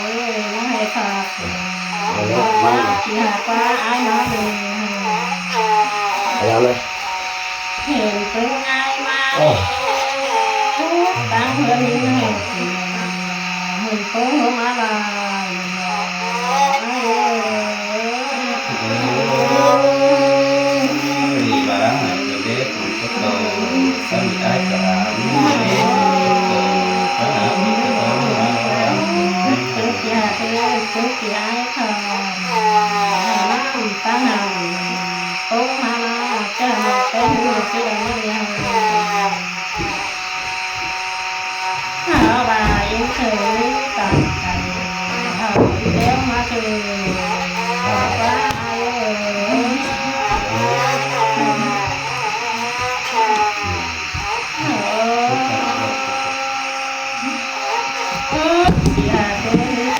ເອີຍ ມາໃຫ້ພາ ເອົາແລ້ວ ມາ ຊິຫາປ້າອ້າຍມາເລີຍ ເອົາແລ້ວ ເຫັນໂຕອ້າຍມາ ໂອ້ ຕັ້ງເຮືອນນີ້ໃຫ້ ເຫັນໂຕລົງມາລາຍ ໂອ້ຍ ໂອ້ຍ ວ່າລະຫາກເກີດເດ ໂຕ ສາມີອ້າຍກໍອາ ເດ ໂຕ ປະຫາເກີດໂຕ ເກີດຢາກເກີດ ເກີດຢາກ ປະຫາ ໂຕມາລາ ຈະມາເປັນເສຍມາລຽງ ເຮົາວ່າອີເທີກັນໄປ ເຮົາແລ້ວມາເທີວ່າອ້າຍເອີຍ ເອີ ເອີ ເສຍໂຕນີ້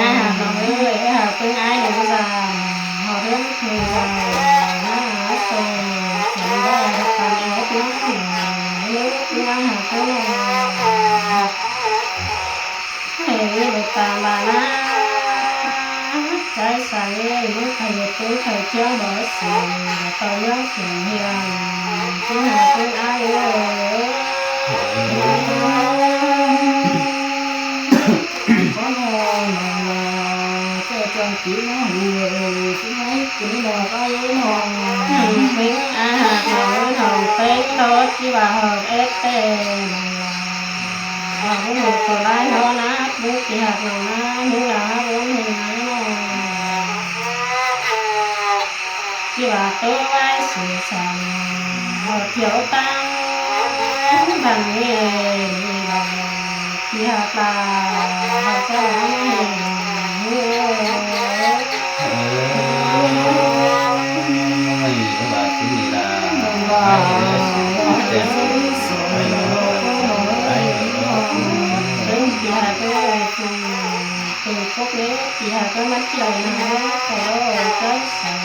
ອ້າຍຮັກນ້ອງເອີຍ ເອື້ອຍຮັກເພິ່ງອ້າຍເດີສາ ຮອດເຮືອນເພິ່ງສາ ມາຫາສົ່ງ ສຳບາຍຮັກຕາມເອດນ້ອງ ເອີຍ ເອື້ອຍຮັກເພິ່ງນ້ອງ ໃຫ້ເມດຕາມານາ ໃຈສັງເອີຍ ມັນໄຂ້ເຈັບເປັນໄຂ້ຈຽງບໍ່ຊື່ ຕໍ່ເມືອງເປັນເຮືອນ ຊິຫາເປັນອ້າຍເອີຍ ຂໍນອນນອນລາ ເຈົ້າຈັ່ງຕີມາຫົວເອີຍ ຊິໃຫ້ກິນດອກອ້າຍເອີຍນ້ອງ ເປັນອາຫານນ້ອງເປັນໂດດທີ່ວ່າເຮົາເອັດເຕັມ ວ່າບໍ່ຮູ້ຕົວຫຼາຍເນາະນາ ບຸກທີ່ຮັກນ້ອງນາ ມີລາວຫາບຸນເຮັດງານນ້ອງ ທີ່ວ່າໂຕໄວ້ສຸຂສັນ ເຮົາທ່ຽວຕັ້ງບ້ານເມືອງ ທີ່ຮັກຫຼາຍເຮົາສະຫຼາຍເອີຍ ເອີຍ ວ່າຊິມີລາ ໃຫ້ເຫຼືອສຸຂໃຈສຸຂໃຫ້ເຮົາ ເປັນທີ່ຮັກເອີຍ ເປັນປົກເລກທີ່ຫາກະມັດເຈົ້ານາ ຂອເຈົ້າສັນ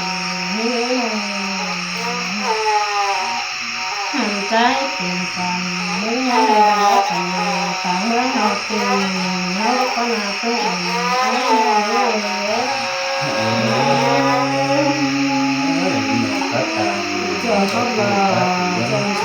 ເອີຍ ຫັນໃຈເປັນກັນ ເມືອງໃດກໍຕາມ ເມືອງເຮົາເປັນ ເຮົາກໍໜ້າເປັນອັນອ້າຍເອີຍ ເຈົ້າກໍວ່າເຈົ້າໃຈ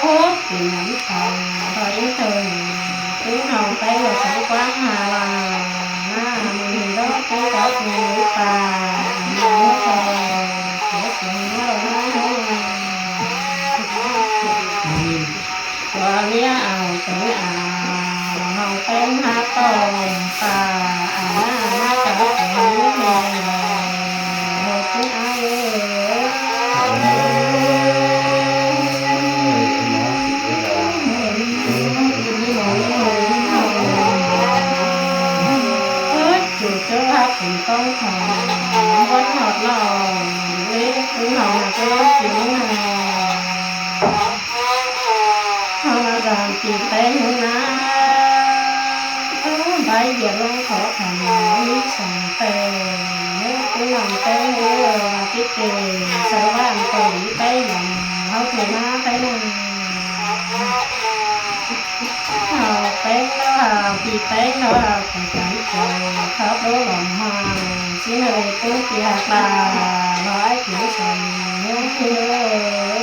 ເປັນຫຍັງຕາຍ ດອຍເທີງ ຄືເຮົາໄປວ່າສັງກວາງຫາລາ ໜ້າມີດອກເປັນກັບເປັນປ່າ ມີເຂົາເຈົ້າເກີດເປັນເຮົານາ ອືມ ຕົວເມຍເອົາເປັນອາວ ເຮົາເປັນຫາຕ້ອງປ່າ ອານາມາຈາກເປັນແມ່ ເຮົາເປັນອາວ ເອີຍ ຈູ່ເຈີຮັກເປັນຕ້ອງເຂົາ ວັນຮອດເຮົາ ເລກເປັນເຮົາເປັນເຮົາ ເຮົາມາສາມປີແຕ່ງນາ ໃບເບຍລົງຂໍຂັນມີສອງແຕ່ງ ເປັນນ້ອງແຕ່ງເອີ ວ່າຕິເຕ ໃສ່ວ່າອັນກໍດີໄປຢ່າງ ເຮົາເທມາໄປນາ ເຮົາແປງເນາະ ເຮົາປີແປງເນາະ ເຮົາໄປກັນເຈົ້າ ເຂົາໂດນຫຼອມມາ ຊິເລີຍເປັນເປີຍກາຫຼາຍຜິວສັນເມືອງເອີຍ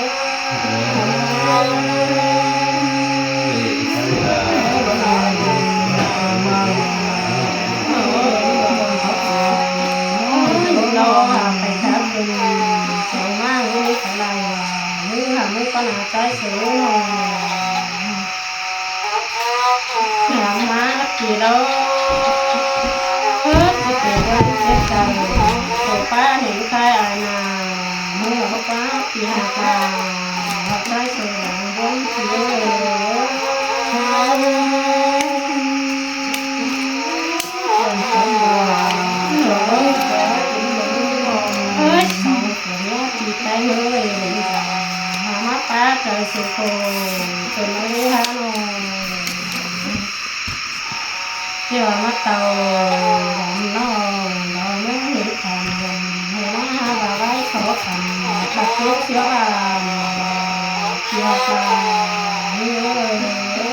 ເນາະ ເຮົາໄປກັນເບິ່ງ ເຈົ້າມາເລີຍກະໄດ້ວ່າ ເຮືອມັນກໍໜ້າຈະສູງ ຫາມາກີໂລ ເອີ ຊິເປັນວັນເຈັບໃຈ ໂຕປ້າເຫັນຄາຍອາຍໜາ ເມື່ອວ່າປີຫາກາ ວ່າຄາຍສວ່າງວົງເກີ ເອີຍ ສອງຄົນເນາະ ທີ່ໄປເລີຍ ເຫັນຈາ ມາປາເຈົ້າສຸໂກ ເປັນອະລິຫານ ທີ່ວ່າມາເຕົ້າດຳນ້ອງ ດອກເມືອງເຮັດທານ ເຫັນມາວ່າໄວ້ຂໍຄຳ ບັກເທດເສຍບ້ານ ເສຍບ້ານ ເອີ ເອີ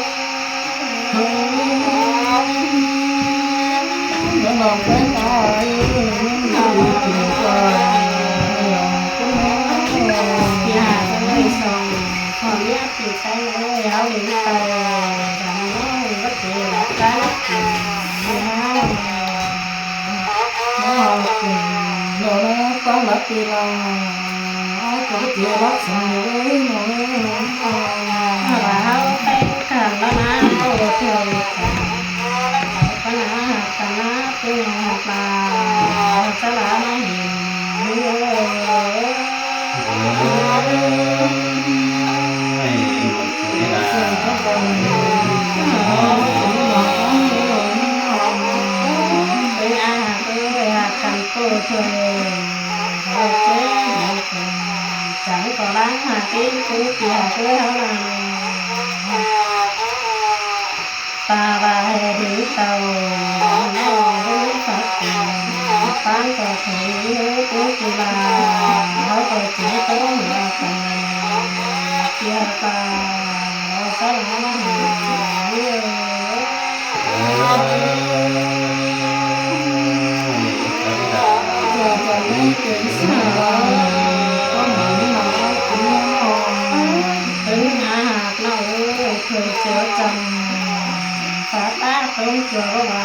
ນ້ອງແຟນອ້າຍ ເອີ ນ້ອງເປັນກວ່າ ເອີ ຍາກເອີຍ ສອງ ພໍ່ເມຍ ທີ່ໃສ່ເອີຍ ເຮົາເຫັນໄປ ດຳນ້ອງບໍ່ເຈອກັນ ເອີ ເຮົາເປັນ ເອີ ຄວາມລັກທີ່ວ່າ ອ້າຍກໍເຈລັກສອງເດີນ້ອງເອີຍ ວ່າເຮົາແຕ່ງກັນແລ້ວນະ ໂອ້ ເທື່ອກັນນະ ຮັກກັນນະ ເປັນຫຍັງຮັກຫຼານ ສະຫຼາມາເຫັນເດີ ເອີ ເອີຍ ເປັນອ້າຍຮັກເອີຍ ຮັກກັນໂອ້ ເທື່ອ ເຮົາເຈັບເຮົາເປັນ ຈັງກໍລ້າງຫາຕີນກູປຽກເອີຍເຮົານະ ຕາວ່າໃຫ້ເຫັນເຈົ້າ ນ້ອງເຫັນຄັກເປັນ ປານກໍເຖິງເດີກູກິລາ ເຮົາກໍເຈັບໂຕເຮົາກັນ ເຈັບຕາ ສະຫຼາມາເຫັນເດີ ເອີ ເຈົ້າຈະມີເປັນສາວ ກໍໝາຍມາເປັນເມຍນ້ອງ ເປັນອາຫາກນ້ອງເອີຍ ເພິ່ນເຈົ້າຈຳ ສາຕາຕົງຈົວວ່າ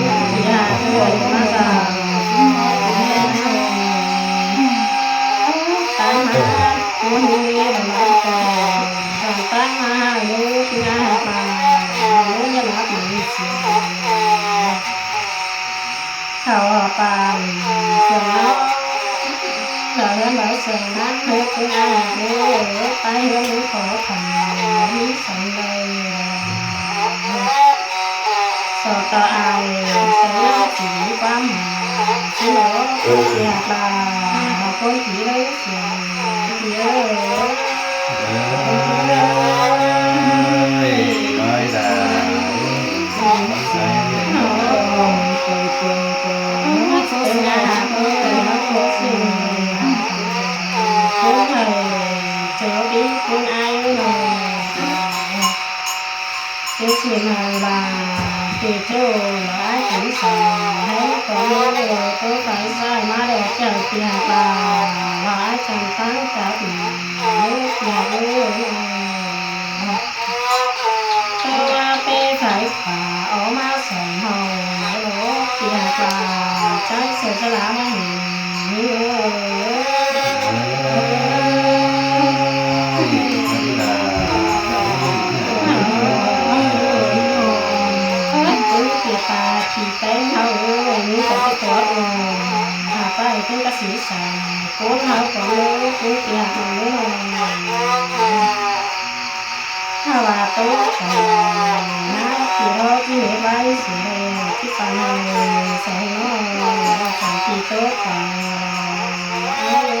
ຢ່າເລີຍມາສາ ຕາມຫາຄົນດີຫຼາຍໆ ກໍຕາມຫາລູກຍາມາ ນອນຫຼັບຝັນສຸກ ເຂົ້າປານເຊື່ອງນອນ ເຮືອນເບົາເຊື່ອງນອນ ເຮັດເປັນອາດເດີ ໄປເຮືອນຂໍຄຳ ມີສຳເລັດ ສອບຕໍ່ອາຍ ສະໜາສີຄວາມ ສະໜໍຄົນເສຍຫຼາຍ ຄົນທີ່ເລີຍສຽງ ເອີ ເອີ ນ້ອຍດາວ ເປັນອາຫານເອີຍ ເຮົາຄົນເສຍຫຼາຍ ຄົນໃຫ້ເຈົ້າປີຄົນອາຍເນາະ ເປັນຊື່ນາງວ່າ ເຕໂຈຫຼາຍເປັນສາຍ ໃຫ້ຄວາມຮູ້ໂຕຝ່າຍຊາຍມາດອກຈາກເປຍປາ ວ່າຈັ່ງຕັ້ງກັບເມຍເອີຍ ໂຕວ່າເປໄຟຟ້າອອກມາສອງເຮົາ ມາໂລກເປຍປາ ໃຈເສຍສະຫຼະມາເຫັນເອີຍ ເປັນເປຍປາທີ່ແຕ່ງເຮົາເອີຍ ມີແຕ່ຕົວໂອນ ຫາກໄປເປັນກະສີສາຍ ໂກນເຮົາກໍເລີຍ ເປັນເປຍເຮົາເລີຍ ຖ້າວ່າໂຕກອນ ນາທີ່ເຮົາທີ່ເຮັດໄວ້ເສຍແລ້ວ ທີ່ປານເຮົາໃສ່ນ້ອຍ ວ່າສັນຕິໂຕກອນ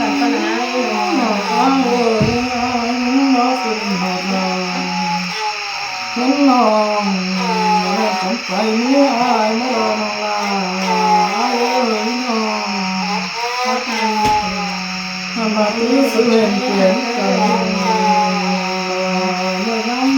ກັນກ່ອນນະອ້າຍເອີຍ. ອ້າຍເອີຍ ອ້າຍ ນ້ອງຂຶ້ນຮອດລາ ເຫັນນ້ອງແລ້ວຈຳໄປ ມີອ້າຍມາລໍນ້ອງລາ ອ້າຍເອີຍນ້ອງ ບັດນີ້ຊິເຫັນເປັນກັນ.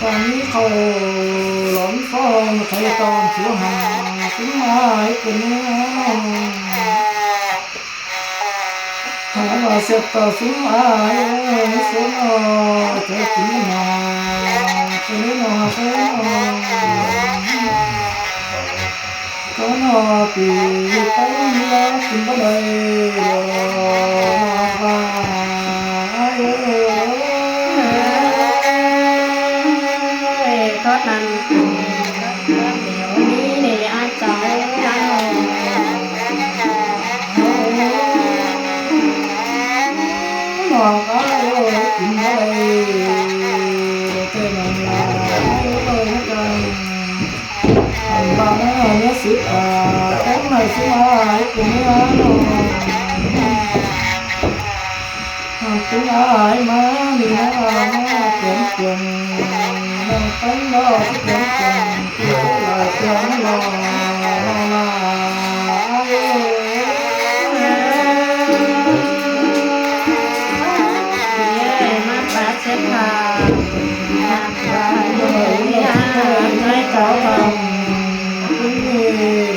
ຕອນນີ້ເຂົາຫຼອນຟ້ອງໃສ່ຕອນສຸຫາ ສຸມອາຍເປັນແນວ ຖ້າວ່າເສບຕາສຸມອາຍເອີຍ ສົມອາຍເຈົ້າກິນມາ ເປັນໜໍເປັນໜໍ ກໍໜໍປີໄປແລ້ວກິນບໍ່ໄດ້ດອກວ່າອາຍເອີຍ ເທົ່ານັ້ນ ດຽວນີ້ເດອາຈານ ນ້ອງເອີຍ ກິນບໍ່ໄດ້ແຕ່ນ້ອງຫຼາຍເອີຍນະກັນ ອັນບາງເນຍສິຕາ ແຕ່ງໃຫ້ສວາຍເປັນເມຍນ້ອງ ຫາກເປັນອ້າຍມານີ້ນາ ມາແກນກວນ ນ້ອງໄປເວົ້າທີ່ແກນກວນ ທີ່ໄປຫຼາຍແກນຫຼໍ່ ຫຼໍ່ຫຼ້າ ອ້າຍເອີຍ ເອີຍ ມາປາເສດຖາ ມາປາເສດຖາ ໃນເຈົ້າທຳ ເປັນເວ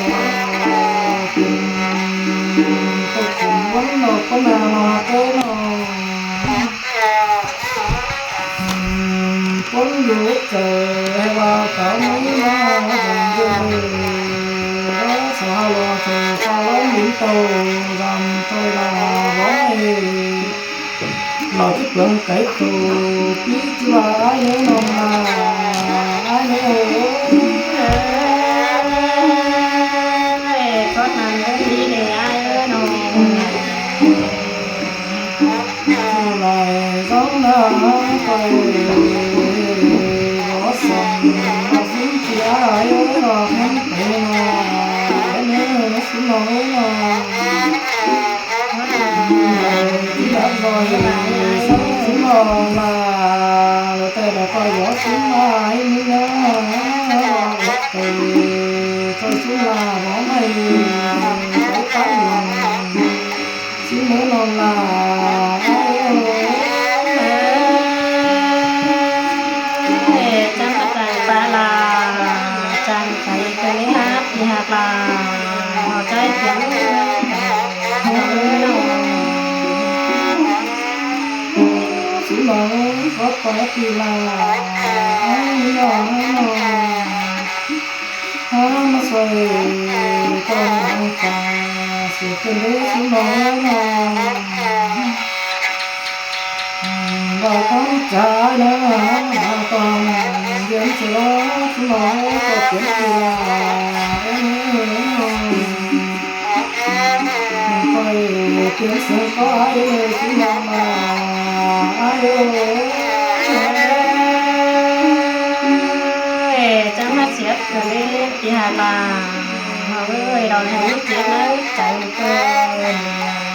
ລາ ເປັນຕົກສົມວັນດອກປະນາມາເຕີນອ ຄົນຢູ່ໃຈໃຫ້ວ່າການມີມາດັງເດີ ສາລອເທສາລອນດິນໂຕ ດຳໂຕລາວອນ ເອົາທີ່ເປືອງໄກໂຕ ປີຈິວ່າອ້າຍເອີຍນ້ອງລາ ອ້າຍເອີຍ ເອີຍ ຂໍນານເດີ ດີເດ ອ້າຍເອີຍນ້ອງ ທີ່ຫຼາຍສອງນາໄປ ຂໍສອງເອົາສິ້ນທີ່ອ້າຍເອີຍ ຫຼອກມັນໄປນາ ເອີຍ ຊິນ້ອງເອີຍນ້ອງ ທີ່ລັກລອຍສ່ອງຊິມອງມາ ແຕ່ລະກໍບໍ່ຊິມາໃຫ້ມີນາ ໄປຊ່ອຍຊິມາບໍ່ໃຫ້ໄປຕັ້ງ ຊິເມີນອນລາ ເອີຍ ຈະມາໄກປາລາ ຈັງໄກໄປຮັບທີ່ຮັກລາ ເອົາໃຈພຽງ ຊິມາເອີຍ ຂໍໄປປີລາ ໃຫ້ນ້ອງ ໃຫ້ນ້ອງ ຫາມາຊ່ອຍກ່ອນເຮົາກາ ຊິເປັນເດຊິມາເອີຍນ້ອງ ບໍ່ຕ້ອງຈາຍນະ ຕ້ອງເຢັນຊິລອ ຊິມາເອີຍ ກໍເປັນປີລາ ເອີຍ ຂ້ອຍເປັນເຊິ່ງກໍອ້າຍເອີຍ ຊິມາ ອ້າຍເອີຍ ເອີຍ ຈັ່ງມາເສຍເກີດເລີຍ ທີ່ຫາກວ່າ ເອີຍ ເຮົາເລີຍເຮັດໃຫ້ເຈັບໃນໃຈເກີນ.